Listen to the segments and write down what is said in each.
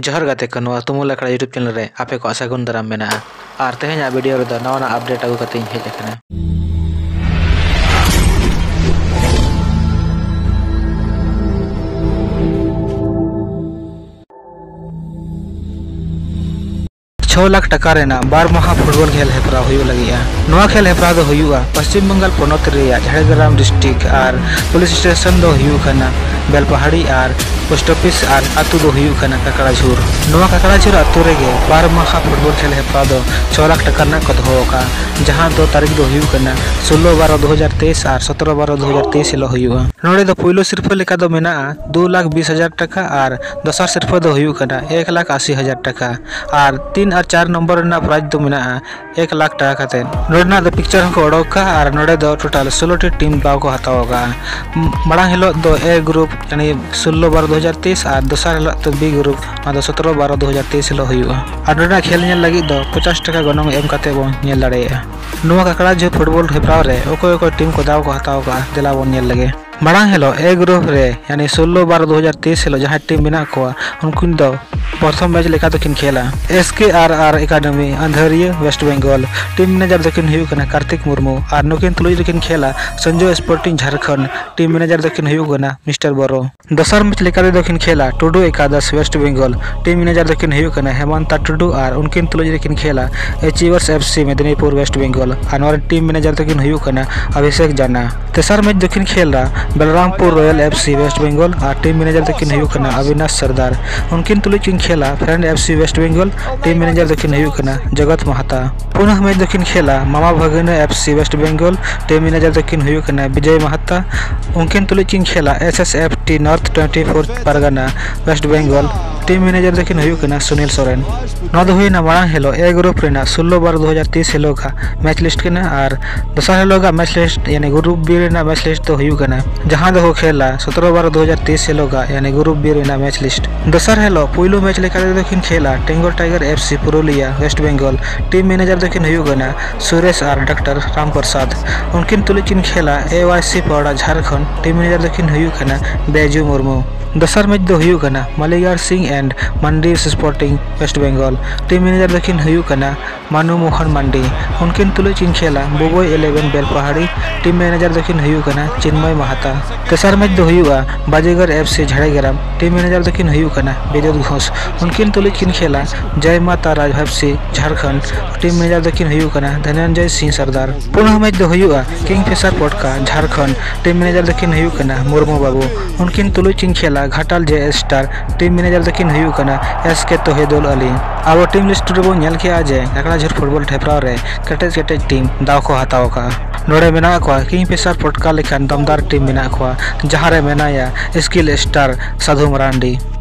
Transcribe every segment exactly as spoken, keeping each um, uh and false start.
ᱡᱚᱦᱟᱨ ᱜᱟᱛᱮ ᱠᱚ, ᱱᱚᱣᱟ ᱛᱩᱢᱩᱞ ᱟᱠᱷᱲᱟ YouTube channel ᱨᱮ ᱟᱯᱮ ᱠᱚᱣᱟᱜ ᱥᱟᱹᱜᱩᱱ ᱫᱟᱨᱟᱢ ᱢᱮᱱᱟᱜᱼᱟ᱾ ᱟᱨ ᱛᱮᱦᱮᱧᱟᱜ video ᱨᱮᱫᱚ ᱱᱟᱣᱟᱱᱟᱜ update ᱟᱹᱜᱩ ᱠᱟᱛᱮᱧ ᱦᱮᱡ ᱟᱠᱟᱱᱟ᱾ ᱪᱷᱚ ᱞᱟᱠᱷ ᱴᱟᱠᱟ ᱨᱮᱱᱟᱜ ᱵᱟᱨ ᱢᱟᱦᱟ ᱯᱷᱩᱴᱵᱚᱞ ᱠᱷᱮᱞ ᱦᱮᱯᱨᱟᱣ ᱦᱩᱭᱩᱜ ᱞᱟᱹᱜᱤᱫᱼᱟ᱾ ᱱᱚᱣᱟ ᱠᱷᱮᱞ ᱦᱮᱯᱨᱟᱣ ᱫᱚ ᱦᱩᱭᱩᱜᱼᱟ ᱯᱚᱥᱪᱤᱢ ᱵᱟᱝᱜᱟᱞ ᱯᱚᱱᱚᱛ ᱨᱮᱭᱟᱜ ᱡᱷᱟᱲᱜᱨᱟᱢ district ᱟᱨ police station ᱫᱚ ᱦᱩᱭᱩᱜ ᱠᱟᱱᱟ ᱵᱮᱞᱯᱟᱦᱟᱲᱤ ᱟᱨ post office ᱟᱨ ᱟᱹᱛᱩ ᱫᱚ ᱦᱩᱭᱩᱜ ᱠᱟᱱᱟ ᱠᱟᱠᱲᱟᱡᱷᱩᱨ᱾ ᱱᱚᱣᱟ ᱠᱟᱠᱲᱟᱡᱷᱩᱨ ᱟᱹᱛᱩ ᱨᱮᱜᱮ ᱵᱟᱨ ᱢᱟᱦᱟ ᱯᱷᱩᱴᱵᱚᱞ ᱠᱷᱮᱞ ᱦᱮᱯᱨᱟᱣ ᱫᱚ ᱪᱷᱚ ᱞᱟᱠᱷ ᱴᱟᱠᱟ ᱨᱮᱱᱟᱜ ᱠᱚ ᱫᱚᱦᱚ ᱟᱠᱟᱫᱼᱟ, ᱡᱟᱦᱟᱸ ᱫᱚ ᱛᱟᱹᱨᱤᱠᱷ ᱫᱚ ᱦᱩᱭᱩᱜ ᱠᱟᱱᱟ ᱥᱳᱞᱞᱳ ᱵᱟᱨᱚ ᱫᱩ ᱦᱟᱡᱟᱨ ᱛᱮᱭᱤᱥ ᱟᱨ ᱥᱚᱛᱨᱚ ᱵᱟᱨᱚ ᱫᱩ ᱦᱟᱡᱟᱨ ᱛᱮᱭᱤᱥ ᱦᱤᱞᱳᱜ ᱦᱩᱭᱩᱜᱼᱟ᱾ ᱱᱚᱰᱮ ᱫᱚ ᱯᱩᱭᱞᱩ ᱥᱤᱨᱯᱷᱟᱹ ᱞᱮᱠᱟ ᱫᱚ ᱢᱮᱱᱟᱜᱼᱟ ᱫᱩ ᱞᱟᱠᱷ ᱵᱤᱥ ᱦᱟᱡᱟᱨ ᱴᱟᱠᱟ ᱟᱨ ᱫᱚᱥᱟᱨ ᱥᱤᱨᱯᱷᱟᱹ ᱫᱚ ᱦᱩᱭᱩᱜ ᱠᱟᱱᱟ ᱮᱠ ᱞᱟᱠᱷ ᱟᱥᱤ ᱦᱟᱡᱟᱨ ᱴᱟᱠᱟ ᱟᱨ ᱛᱤᱱ ᱟᱨ ᱪᱟᱨ ᱱᱚᱢᱵᱚᱨ ᱨᱮᱱᱟᱜ prize ᱫᱚ ᱢᱮᱱᱟᱜᱼᱟ ᱮᱠ ᱞᱟᱠᱷ ᱴᱟᱠᱟ ᱠᱟᱛᱮ᱾ ᱱᱚᱰᱮᱱᱟᱜ ᱫᱚ picture ᱦᱚᱸᱠᱚ ᱚᱰᱚᱠ ᱠᱟᱜᱼᱟ ᱟᱨ ᱱᱚᱰᱮ ᱫᱚ total ᱥᱳᱞᱳ ᱴᱤ team ᱫᱟᱣ ᱠᱚ ᱦᱟᱛᱟᱣ ᱟᱠᱟᱫᱼᱟ᱾ ᱢᱟᱲᱟᱝ ᱦᱤᱞᱳᱜ ᱫᱚ A group ᱭᱟᱱᱤ ᱥᱳᱞᱞᱳ ᱵᱟᱨᱚ ᱫᱩ ᱦᱟᱡᱟᱨ ᱛᱮᱭᱤᱥ ᱟᱨ ᱫᱚᱥᱟᱨ ᱦᱤᱞᱳᱜ ᱫᱚ B group, ᱚᱱᱟ ᱫᱚ ᱥᱚᱛᱨᱚ ᱵᱟᱨᱚ ᱫᱩ ᱦᱟᱡᱟᱨ ᱛᱮᱭᱤᱥ ᱦᱤᱞᱳᱜ ᱦᱩᱭᱩᱜᱼᱟ᱾ ᱟᱨ ᱱᱚᱰᱮᱱᱟᱜ ᱠᱷᱮᱞ ᱧᱮᱞ ᱞᱟᱹᱜᱤᱫ ᱫᱚ ᱯᱚᱪᱟᱥ ᱴᱟᱠᱟ ᱜᱚᱱᱚᱝ ᱮᱢ ᱠᱟᱛᱮ ᱵᱚᱱ ᱧᱮᱞ ᱫᱟᱲᱮᱭᱟᱜᱼᱟ᱾ ᱱᱚᱣᱟ ᱠᱟᱠᱲᱟᱡᱷᱩᱨ ᱯᱷᱩᱴᱵᱚᱞ ᱦᱮᱯᱨᱟᱣ ᱨᱮ ᱚᱠᱚᱭ ᱚᱠᱚᱭ team ᱠᱚ ᱫᱟᱣ ᱠᱚ ᱦᱟᱛᱟᱣ ᱟᱠᱟᱫᱼᱟ, ᱫᱮᱞᱟ ᱵᱚᱱ ᱧᱮᱞ ᱞᱮᱜᱮ᱾ ᱢᱟᱲᱟᱝ ᱦᱤᱞᱳᱜ A group ᱨᱮ ᱭᱟᱱᱤ ᱥᱳᱞᱞᱳ ᱵᱟᱨᱚ ᱫᱩ ᱦᱟᱡᱟᱨ ᱛᱮᱭᱤᱥ ᱦᱤᱞᱳᱜ ᱡᱟᱦᱟᱸᱭ team ᱢᱮᱱᱟᱜ ᱠᱚᱣᱟ, ᱩᱱᱠᱤᱱ ᱫᱚ ᱯᱨᱚᱛᱷᱚᱢ match ᱞᱮᱠᱟ ᱫᱚᱠᱤᱱ ᱠᱷᱮᱞᱟ S K R R Academy ᱟᱱᱫᱷᱟᱹᱨᱤᱭᱟᱹ West Bengal᱾ Team manager ᱫᱚᱠᱤᱱ ᱦᱩᱭᱩᱜ ᱠᱟᱱᱟ ᱠᱟᱨᱛᱤᱠ ᱢᱩᱨᱢᱩ ᱟᱨ ᱱᱩᱠᱤᱱ ᱛᱩᱞᱩᱡ ᱨᱮᱠᱤᱱ ᱠᱷᱮᱞᱟ Sanjay Sporting Jharkhand. Team manager ᱫᱚᱠᱤᱱ ᱦᱩᱭᱩᱜ ᱠᱟᱱᱟ ᱢᱤᱥᱴᱟᱨ ᱵᱳᱨᱳ᱾ ᱫᱚᱥᱟᱨ match ᱞᱮᱠᱟ ᱛᱮᱫᱚ ᱠᱤᱱ ᱠᱷᱮᱞᱟ ᱴᱩᱰᱩ ᱮᱠᱟᱫᱚᱥ West Bengal᱾ Team manager ᱫᱚᱠᱤᱱ ᱦᱩᱭᱩᱜ ᱠᱟᱱᱟ ᱦᱮᱢᱟᱱᱛᱟ ᱴᱩᱰᱩ ᱟᱨ ᱩᱱᱠᱤᱱ ᱛᱩᱞᱩᱡ ᱨᱮᱠᱤᱱ ᱠᱷᱮᱞᱟ Achievers F C Medinipur West Bengal ᱟᱨ ᱱᱚᱣᱟ ᱨᱮᱱ team manager ᱫᱚᱠᱤᱱ ᱦᱩᱭᱩᱜ ᱠᱟᱱᱟ ᱚᱵᱷᱤᱥᱮᱠ ᱡᱟᱱᱟ᱾ ᱛᱮᱥᱟᱨ match ᱫᱚᱠᱤᱱ ᱠᱷᱮᱞᱟ Balrampur Royal F C West Bengal ᱟᱨ team manager ᱫᱚᱠᱤᱱ ᱦᱩᱭᱩᱜ ᱠᱟᱱᱟ ᱚᱵᱤᱱᱟᱥ ᱥᱚᱨᱫᱟᱨ᱾ ᱩᱱᱠᱤᱱ ᱛᱩᱞᱩᱡ ᱠᱤᱱ ᱠᱷᱮᱞᱟ Friend F C West Bengal᱾ Team manager ᱫᱚᱠᱤᱱ ᱦᱩᱭᱩᱜ ᱠᱟᱱᱟ ᱡᱚᱜᱚᱛ ᱢᱟᱦᱟᱛᱟ᱾ ᱯᱩᱱᱟᱜ match ᱫᱚᱠᱤᱱ ᱠᱷᱮᱞᱟ ᱢᱟᱢᱟ ᱵᱷᱟᱹᱜᱤᱱᱟᱹ F C West Bengal᱾ Team manager ᱫᱚᱠᱤᱱ ᱦᱩᱭᱩᱜ ᱠᱟᱱᱟ ᱵᱤᱡᱚᱭ ᱢᱟᱦᱟᱛᱟ᱾ ᱩᱱᱠᱤᱱ ᱛᱩᱞᱩᱡ ᱠᱤᱱ ᱠᱷᱮᱞᱟ S S F T North twenty four ᱯᱟᱨᱜᱟᱱᱟ West Bengal᱾ Team manager ᱫᱚᱠᱤᱱ ᱦᱩᱭᱩᱜ ᱠᱟᱱᱟ ᱥᱩᱱᱤᱞ ᱥᱚᱨᱮᱱ᱾ ᱱᱚᱣᱟ ᱫᱚ ᱦᱩᱭᱱᱟ ᱢᱟᱲᱟᱝ ᱦᱤᱞᱳᱜ A group ᱨᱮᱱᱟᱜ ᱥᱳᱞᱞᱳ ᱵᱟᱨᱚ ᱫᱩ ᱦᱟᱡᱟᱨ ᱛᱮᱭᱤᱥ ᱦᱤᱞᱳᱜᱟᱜ match list ᱠᱟᱱᱟ ᱟᱨ ᱫᱚᱥᱟᱨ ᱦᱤᱞᱳᱜᱟᱜ match list ᱭᱟᱱᱤ group B ᱨᱮᱱᱟᱜ match list ᱫᱚ ᱦᱩᱭᱩᱜ ᱠᱟᱱᱟ, ᱡᱟᱦᱟᱸ ᱫᱚᱠᱚ ᱠᱷᱮᱞᱟ ᱥᱚᱛᱨᱚ ᱵᱟᱨᱚ ᱫᱩ ᱦᱟᱡᱟᱨ ᱛᱮᱭᱤᱥ ᱦᱤᱞᱳᱜᱟᱜ ᱭᱟᱱᱤ group B ᱨᱮᱱᱟᱜ match list᱾ ᱫᱚᱥᱟᱨ ᱦᱤᱞᱳᱜ ᱯᱩᱭᱞᱩ match ᱞᱮᱠᱟ ᱛᱮᱫᱚ ᱠᱤᱱ ᱠᱷᱮᱞᱟ Tengal Tiger F C Purulia West Bengal᱾ Team manager ᱫᱚᱠᱤᱱ ᱦᱩᱭᱩᱜ ᱠᱟᱱᱟ ᱥᱩᱨᱮᱥ ᱟᱨ ᱰᱟᱠᱛᱟᱨ ᱨᱟᱢ ᱯᱨᱚᱥᱟᱫᱽ᱾ ᱩᱱᱠᱤᱱ ᱛᱩᱞᱩᱡ ᱠᱤᱱ ᱠᱷᱮᱞᱟ A Y C Pawra Jharkhand. Team manager ᱫᱚᱠᱤᱱ ᱦᱩᱭᱩᱜ ᱠᱟᱱᱟ ᱵᱮᱡᱩ ᱢᱩᱨᱢᱩ᱾ ᱫᱚᱥᱟᱨ ᱢᱮᱪ ᱫᱚ ᱦᱩᱭᱩᱜ ᱠᱟᱱᱟ ᱢᱟᱞᱤᱜᱟᱨ ᱥᱤᱝ and Mandi sporting West Bengal. Team manager ᱫᱚᱠᱤᱱ ᱦᱩᱭᱩᱜ ᱠᱟᱱᱟ ᱢᱟᱱᱩ ᱢᱳᱦᱚᱱ ᱢᱟᱱᱰᱤ᱾ ᱩᱱᱠᱤᱱ ᱛᱩᱞᱩᱡ ᱠᱤᱱ ᱠᱷᱮᱞᱟ ᱵᱩᱵᱳᱭ ᱤᱞᱮᱵᱷᱮᱱ ᱵᱮᱞᱯᱟᱦᱟᱲᱤ᱾ ᱴᱤᱢ ᱢᱮᱱᱮᱡᱟᱨ ᱫᱚᱠᱤᱱ ᱦᱩᱭᱩᱜ ᱠᱟᱱᱟ ᱪᱤᱱᱢᱚᱭ ᱢᱟᱦᱟᱛᱟ᱾ ᱛᱮᱥᱟᱨ ᱢᱮᱪ ᱫᱚ ᱦᱩᱭᱩᱜᱼᱟ Bajigar F C Jhargram. Team manager ᱫᱚᱠᱤᱱ ᱦᱩᱭᱩᱜ ᱠᱟᱱᱟ ᱵᱤᱫᱽᱭᱩᱛ ᱜᱷᱳᱥ᱾ ᱩᱱᱠᱤᱱ ᱛᱩᱞᱩᱡ ᱠᱤᱱ ᱠᱷᱮᱞᱟ ᱡᱚᱭ ᱢᱟᱛᱟ ᱨᱟᱡᱽ F C Jharkhand. Team manager ᱫᱚᱠᱤᱱ ᱦᱩᱭᱩᱜ ᱠᱟᱱᱟ ᱫᱷᱚᱱᱚᱱᱡᱚᱭ ᱥᱤᱝ ᱥᱚᱨᱫᱟᱨ᱾ ᱯᱩᱱᱟᱜ ᱢᱮᱪ ᱫᱚ ᱦᱩᱭᱩᱜᱼᱟ ᱠᱤᱝ ᱯᱷᱤᱥᱟᱨ ᱯᱚᱴᱠᱟ ᱡᱷᱟᱲᱠᱷᱚᱸᱰ᱾ ᱴᱤᱢ ᱢᱮᱱᱮᱡᱟᱨ ᱫᱚᱠᱤᱱ ᱦᱩᱭᱩᱜ ᱠᱟᱱᱟ ᱢᱩᱨᱢᱩ ᱵᱟᱹᱵᱩ᱾ ᱩᱱᱠᱤᱱ ᱛᱩᱞᱩᱡ ᱠᱤᱱ ᱠᱷᱮᱞᱟ ᱜᱷᱟᱴᱟᱞ ᱡᱮ ᱥᱴᱟᱨ᱾ ᱴᱤᱢ ᱢᱮᱱᱮᱡᱟᱨ ᱫᱚᱠᱤᱱ ᱦᱩᱭᱩᱜ ᱠᱟᱱᱟ ᱮᱥ ᱠᱮ ᱛᱚᱦᱤᱫᱩᱞ ᱟᱞᱤ᱾ ᱟᱵᱚ ᱴᱤᱢ ᱞᱤᱥᱴ ᱨᱮᱵᱚᱱ ᱧᱮᱞ ᱠᱮᱜᱼᱟ ᱡᱮ ᱠᱟᱠᱲᱟᱡᱷᱚᱨ ᱯᱷᱩᱴᱵᱚᱞ ᱦᱮᱯᱨᱟᱣ ᱨᱮ ᱠᱮᱴᱮᱡ ᱠᱮᱴᱮᱡ ᱴᱤᱢ ᱫᱟᱣ ᱠᱚ ᱦᱟᱛᱟᱣ ᱟᱠᱟᱫᱼᱟ᱾ ᱱᱚᱰᱮ ᱢᱮᱱᱟᱜ ᱠᱚᱣᱟ ᱠᱤᱝ ᱯᱷᱤᱥᱟᱨ ᱯᱚᱴᱠᱟ ᱞᱮᱠᱟᱱ ᱫᱚᱢᱫᱟᱨ ᱴᱤᱢ ᱢᱮᱱᱟᱜ ᱠᱚᱣᱟ, ᱡᱟᱦᱟᱸ ᱨᱮ ᱢᱮᱱᱟᱭᱟ ᱥᱠᱤᱞ ᱥᱴᱟᱨ ᱥᱟᱫᱷᱩ ᱢᱟᱨᱟᱱᱰᱤ,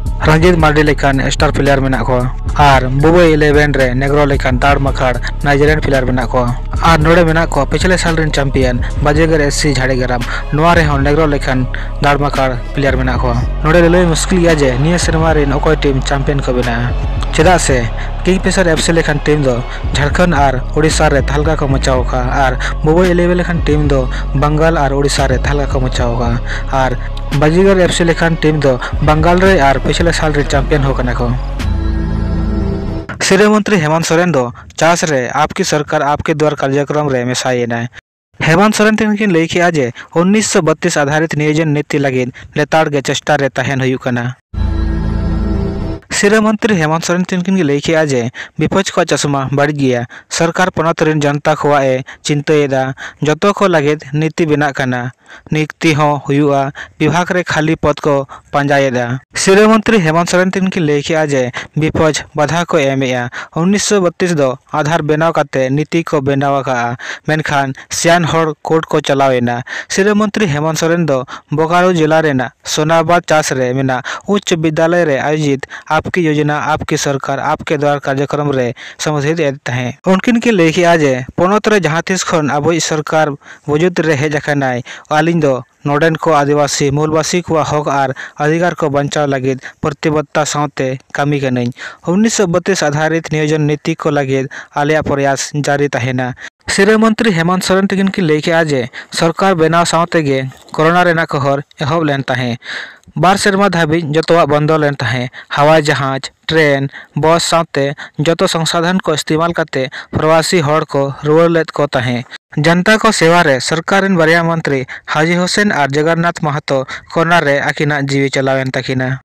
ᱨᱚᱧᱡᱤᱛ ᱢᱟᱨᱰᱤ ᱞᱮᱠᱟᱱ ᱥᱴᱟᱨ ᱯᱞᱮᱭᱟᱨ ᱢᱮᱱᱟᱜ ᱠᱚᱣᱟ᱾ ᱟᱨ ᱵᱩᱵᱟᱹᱭ ᱤᱞᱮᱵᱷᱮᱱ ᱨᱮ ᱱᱮᱜᱽᱨᱳ ᱞᱮᱠᱟᱱ ᱫᱟᱲ ᱢᱟᱠᱷᱟᱲ ᱱᱟᱭᱡᱮᱨᱤᱭᱟᱱ ᱯᱞᱮᱭᱟᱨ ᱢᱮᱱᱟᱜ ᱠᱚᱣᱟ᱾ ᱟᱨ ᱱᱚᱰᱮ ᱢᱮᱱᱟᱜ ᱠᱚᱣᱟ ᱯᱤᱪᱷᱞᱮ ᱥᱟᱞ ᱨᱮᱱ ᱪᱟᱢᱯᱤᱭᱟᱱ ᱵᱟᱡᱮᱜᱟᱨ ᱮᱥ ᱥᱤ ᱡᱷᱟᱲᱜᱨᱟᱢ, ᱱᱚᱣᱟ ᱨᱮᱦᱚᱸ ᱱᱮᱜᱽᱨᱳ ᱞᱮᱠᱟᱱ ᱫᱟᱲ ᱢᱟᱠᱷᱟᱲ ᱯᱞᱮᱭᱟᱨ ᱢᱮᱱᱟᱜ ᱠᱚᱣᱟ᱾ ᱱᱚᱰᱮ ᱞᱟᱹᱞᱟᱹᱭ ᱢᱩᱥᱠᱤᱞ ᱜᱮᱭᱟ ᱡᱮ ᱱᱤᱭᱟᱹ ᱥᱮᱨᱢᱟ ᱨᱮᱱ ᱚᱠᱚᱭ ᱴᱤᱢ ᱪᱟᱢᱯᱤᱭᱟᱱ ᱠᱚ ᱵᱮᱱᱟᱜᱼᱟ, ᱪᱮᱫᱟᱜ ᱥᱮ ᱠᱤᱝ ᱯᱷᱤᱥᱟᱨ ᱮᱯᱷ ᱥᱤ ᱞᱮᱠᱟᱱ ᱴᱤᱢ ᱫᱚ ᱡᱷᱟᱲᱠᱷᱚᱸᱰ ᱟᱨ ᱳᱰᱤᱥᱟ ᱨᱮ ᱛᱟᱦᱞᱠᱟ ᱠᱚ ᱢᱟᱪᱟᱣ ᱟᱠᱟᱫᱼᱟ ᱟᱨ ᱵᱩᱵᱟᱹᱭ ᱤᱞᱮᱵᱷᱮᱱ ᱞᱮᱠᱟᱱ ᱴᱤᱢ ᱫᱚ ᱵᱟᱝᱜᱟᱞ ᱟᱨ ᱳᱰᱤᱥᱟ ᱨᱮ ᱛᱟᱦᱞᱠᱟ ᱠᱚ ᱢᱟᱪᱟᱣ ᱟᱠᱟᱫᱼᱟ᱾ ᱟᱨ ᱵᱟᱡᱤᱜᱟᱨ ᱮᱯᱷ ᱥᱤ ᱞᱮᱠᱟᱱ ᱴᱤᱢ ᱫᱚ ᱵᱟᱝᱜᱟᱞ ᱨᱮ ᱟᱨ ᱯᱤᱪᱷᱞᱮ ᱥᱟᱞ ᱨᱮ ᱪᱟᱢᱯᱤᱭᱟᱱ ᱦᱚᱸ ᱠᱟᱱᱟ ᱠᱚ᱾ ᱥᱤᱨᱟᱹ ᱢᱚᱱᱛᱨᱤ ᱦᱮᱢᱚᱱᱛ ᱥᱚᱨᱮᱱ ᱫᱚ ᱪᱟᱥ ᱨᱮ ᱟᱯᱠᱤ ᱥᱚᱨᱠᱟᱨ ᱟᱯᱠᱮ ᱫᱩᱣᱟᱨ ᱠᱟᱨᱡᱚᱠᱨᱚᱢ ᱨᱮ ᱢᱮᱥᱟᱭᱮᱱᱟᱭ᱾ ᱦᱮᱢᱚᱱᱛ ᱥᱚᱨᱮᱱ ᱛᱤᱠᱤᱱ ᱠᱤᱱ ᱞᱟᱹᱭ ᱠᱮᱫᱼᱟ ᱡᱮ ᱩᱱᱤᱥᱥᱚ ᱵᱟᱛᱤᱥ ᱟᱫᱷᱟᱨᱤᱛ ᱱᱤᱭᱳᱡᱚᱱ ᱱᱤᱛᱤ ᱞᱟᱹᱜᱤᱫ ᱞᱮᱛᱟᱲ ᱜᱮ ᱪᱮᱥᱴᱟ ᱨᱮ ᱛᱟᱦᱮᱱ ᱦᱩᱭᱩᱜ ᱠᱟᱱᱟ᱾ ᱥᱤᱨᱟᱹ ᱢᱚᱱᱛᱨᱤ ᱦᱮᱢᱚᱱᱛ ᱥᱚᱨᱮᱱ ᱛᱤᱠᱤᱱ ᱠᱤᱱ ᱞᱟᱹᱭ ᱠᱮᱫᱼᱟ ᱡᱮ ᱵᱤᱯᱚᱡᱽ ᱠᱚᱣᱟᱜ ᱪᱚᱥᱢᱟ ᱵᱟᱹᱲᱤᱡ ᱜᱮᱭᱟ, ᱥᱚᱨᱠᱟᱨ ᱯᱚᱱᱚᱛ ᱨᱮᱱ ᱡᱚᱱᱛᱟ ᱠᱚᱣᱟᱜ ᱮ ᱪᱤᱱᱛᱟᱹᱭᱮᱫᱟ, ᱡᱚᱛᱚ ᱠᱚ ᱞᱟᱹᱜᱤᱫ ᱱᱤᱛᱤ ᱵᱮᱱᱟᱜ ᱠᱟᱱᱟ, ᱱᱤᱭᱩᱠᱛᱤ ᱦᱚᱸ ᱦᱩᱭᱩᱜᱼᱟ, ᱵᱤᱵᱷᱟᱜᱽ ᱨᱮ ᱠᱷᱟᱹᱞᱤ ᱯᱚᱫᱽ ᱠᱚ ᱯᱟᱸᱡᱟᱭᱮᱫᱟ᱾ ᱥᱤᱨᱟᱹ ᱢᱚᱱᱛᱨᱤ ᱦᱮᱢᱚᱱᱛ ᱥᱚᱨᱮᱱ ᱛᱤᱠᱤᱱ ᱠᱤᱱ ᱞᱟᱹᱭ ᱠᱮᱫᱼᱟ ᱡᱮ ᱵᱤᱯᱚᱡᱽ ᱵᱟᱫᱷᱟ ᱠᱚ ᱮᱢᱮᱫᱼᱟ᱾ ᱩᱱᱤᱥᱥᱚ ᱵᱟᱛᱤᱥ ᱫᱚ ᱟᱫᱷᱟᱨ ᱵᱮᱱᱟᱣ ᱠᱟᱛᱮ ᱱᱤᱛᱤ ᱠᱚ ᱵᱮᱱᱟᱣ ᱟᱠᱟᱫᱼᱟ, ᱢᱮᱱᱠᱷᱟᱱ ᱥᱤᱭᱟᱱ ᱦᱚᱲ ᱠᱳᱨᱴ ᱠᱚ ᱪᱟᱞᱟᱣ ᱮᱱᱟ᱾ ᱥᱤᱨᱟᱹ ᱢᱚᱱᱛᱨᱤ ᱦᱮᱢᱚᱱᱛ ᱥᱚᱨᱮᱱ ᱫᱚ ᱵᱳᱠᱟᱨᱳ ᱡᱮᱞᱟ ᱨᱮᱱᱟᱜ ᱥᱳᱱᱟᱵᱟᱫᱽ ᱪᱟᱥ ᱨᱮ ᱢᱮᱱᱟᱜ ᱩᱪᱪᱚ ᱵᱤᱫᱽᱭᱟᱞᱚᱭ ᱨᱮ ᱟᱭᱳᱡᱤᱛ ᱟᱯᱠᱤ ᱭᱳᱡᱚᱱᱟ ᱟᱯᱠᱤ ᱥᱚᱨᱠᱟᱨ ᱟᱯᱠᱮ ᱫᱣᱟᱨ ᱠᱟᱨᱡᱚᱠᱨᱚᱢ ᱨᱮ ᱥᱚᱢᱵᱳᱫᱷᱤᱛ ᱮᱫ ᱛᱟᱦᱮᱸᱫ᱾ ᱩᱱᱠᱤᱱ ᱠᱤᱱ ᱞᱟᱹᱭ ᱠᱮᱫᱼᱟ ᱡᱮ ᱯᱚᱱᱚᱛ ᱨᱮ ᱡᱟᱦᱟᱸ ᱛᱤᱥ ᱠᱷᱚᱱ ᱟᱵᱚᱭᱤᱡ ᱥᱚᱨᱠᱟᱨ ᱵᱩᱡᱩᱫ ᱨᱮ ᱦᱮᱡ ᱟᱠᱟᱱᱟᱭ, ᱟᱹᱞᱤᱧ ᱫᱚ ᱱᱚᱰᱮᱱ ᱠᱚ ᱟᱹᱫᱤᱵᱟᱹᱥᱤ ᱢᱩᱞᱵᱟᱹᱥᱤ ᱠᱚᱣᱟᱜ ᱦᱚᱠ ᱟᱨ ᱚᱫᱷᱤᱠᱟᱨ ᱠᱚ ᱵᱟᱧᱪᱟᱣ ᱞᱟᱹᱜᱤᱫ ᱯᱨᱚᱛᱤᱵᱚᱫᱽᱫᱷᱚᱛᱟ ᱥᱟᱶᱛᱮ ᱠᱟᱹᱢᱤ ᱠᱟᱹᱱᱟᱹᱧ᱾ ᱩᱱᱤᱥᱥᱚ ᱵᱟᱛᱤᱥ ᱟᱫᱷᱟᱨᱤᱛ ᱱᱤᱭᱳᱡᱚᱱ ᱱᱤᱛᱤ ᱠᱚ ᱞᱟᱹᱜᱤᱫ ᱟᱞᱮᱭᱟᱜ ᱯᱨᱚᱭᱟᱥ ᱡᱟᱹᱨᱤ ᱛᱟᱦᱮᱱᱟ᱾ ᱥᱤᱨᱟᱹ ᱢᱚᱱᱛᱨᱤ ᱦᱮᱢᱚᱱᱛ ᱥᱚᱨᱮᱱ ᱛᱟᱹᱠᱤᱱ ᱠᱤᱱ ᱞᱟᱹᱭ ᱠᱮᱫᱼᱟ ᱡᱮ ᱥᱚᱨᱠᱟᱨ ᱵᱮᱱᱟᱣ ᱥᱟᱶ ᱛᱮᱜᱮ ᱠᱳᱨᱳᱱᱟ ᱨᱮᱱᱟᱜ ᱠᱚᱦᱚᱨ ᱮᱦᱚᱵ ᱞᱮᱱ ᱛᱟᱦᱮᱸ᱾ ᱵᱟᱨ ᱥᱮᱨᱢᱟ ᱫᱷᱟᱹᱵᱤᱡ ᱡᱚᱛᱚᱣᱟᱜ ᱵᱚᱱᱫᱚ ᱞᱮᱱ ᱛᱟᱦᱮᱸ᱾ ᱦᱟᱣᱟᱭ ᱡᱟᱦᱟᱡᱽ, ᱴᱨᱮᱱ, ᱵᱚᱥ ᱥᱟᱶᱛᱮ ᱡᱚᱛᱚ ᱥᱚᱝᱥᱟᱫᱷᱚᱱ ᱠᱚ ᱤᱥᱛᱮᱢᱟᱞ ᱠᱟᱛᱮ ᱯᱨᱚᱵᱟᱥᱤ ᱦᱚᱲ ᱠᱚ ᱨᱩᱣᱟᱹᱲ ᱞᱮᱫ ᱠᱚ ᱛᱟᱦᱮᱸ᱾ ᱡᱚᱱᱛᱟ ᱠᱚ ᱥᱮᱣᱟ ᱨᱮ ᱥᱚᱨᱠᱟᱨ ᱨᱮᱱ ᱵᱟᱨᱭᱟ ᱢᱚᱱᱛᱨᱤ ᱦᱟᱡᱤ ᱦᱩᱥᱮᱱ ᱟᱨ ᱡᱚᱜᱚᱱᱱᱟᱛᱷ ᱢᱟᱦᱟᱛᱚ ᱠᱳᱨᱳᱱᱟ ᱨᱮ ᱟᱹᱠᱤᱱᱟᱜ ᱡᱤᱣᱤ ᱪᱟᱞᱟᱣᱮᱱ ᱛᱟᱹᱠᱤᱱᱟ᱾